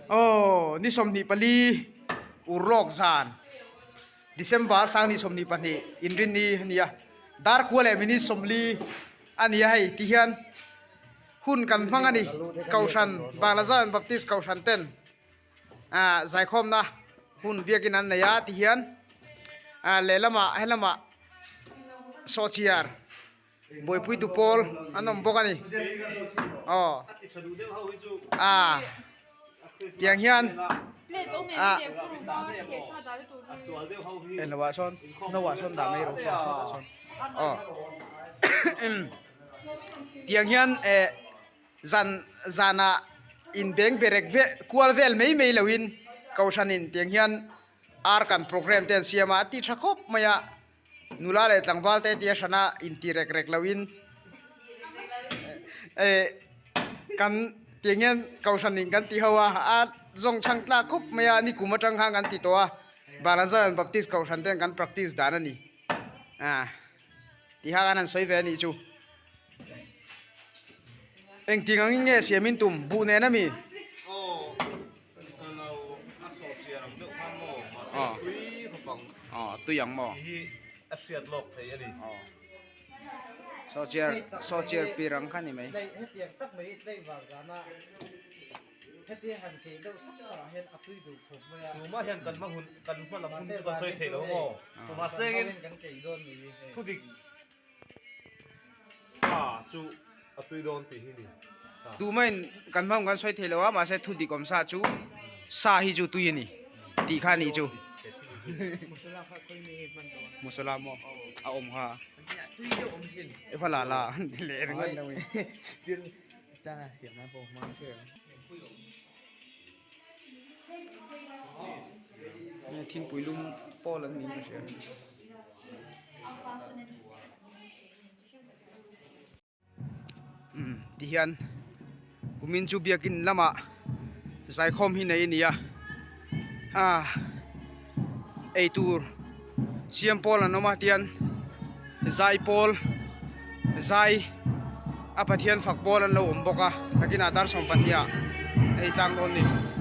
Aw ni 24 urlawk zan December sang ni 22 inrinni a ni a dar kua leh minute 40 a ni a hei ti hian hun kan hmang a ni Kohhran Banglazion Baptist Kohhran ten ah zaikhawmna hun biakin an nei a ti hian ah lehlamah helamah sawhchiar buaipui tu pawl an awm bawk a ni aw ah tiang hian ah eng lo ah sawn no ah sawn dah mai rawh sawn aw tiang hian eh zan zanah inbeng berek ve kual vel mai mai loin kohhranin tiang hian ar kan program te an siam a a ti tha khawp mai a nula leh tlangval te tia hrana inti rek rek loin eh kan tiang hian kohhranin kan ti ho a a zawng chhang tlak khawp mai a nikum atang khan kan ti tawh a Balazayan Baptist kohhran ten kan practice dan a ni ah. Tih kha kan han sawi ve a nih chu. Engting angin nge siamin tum buh nen ami? Aw, lo a sawh chiar ang deuh khan maw, mahse tui khawp ang. Aw, tui ang maw? Tih hi a hriat lawk thei a ni. Aw, sawh chiar, sawh chiar pir ang kha ni mai. Hetiang tak mai i tlei var zana heti han kei deuh sak sak ah hian a tui duh khawp mai a. Tumah hian kan hma hun kan hma lam hun chu kan sawi thei lo maw? Mahse engin thu dik sa chu a tui dawn tih hi ni. Tumahin kan hma hun kan sawi thei lo a mahse thu dik awm sa chu sa hi chu tui a ni tih kha nih chu. Musala maw a awm kha. E va la la leh ringawt lo in. Thingpui lum pawl an niin ka hria. Umm tihian kumin chu biakin lamah zaikhawm hi nei a ni a ah eitur siam pawl an awm a tihian zaipawl zai a pathian fak pawl an lo awm bawk a nakinah dar 12 ah hei tlang dawn a ni.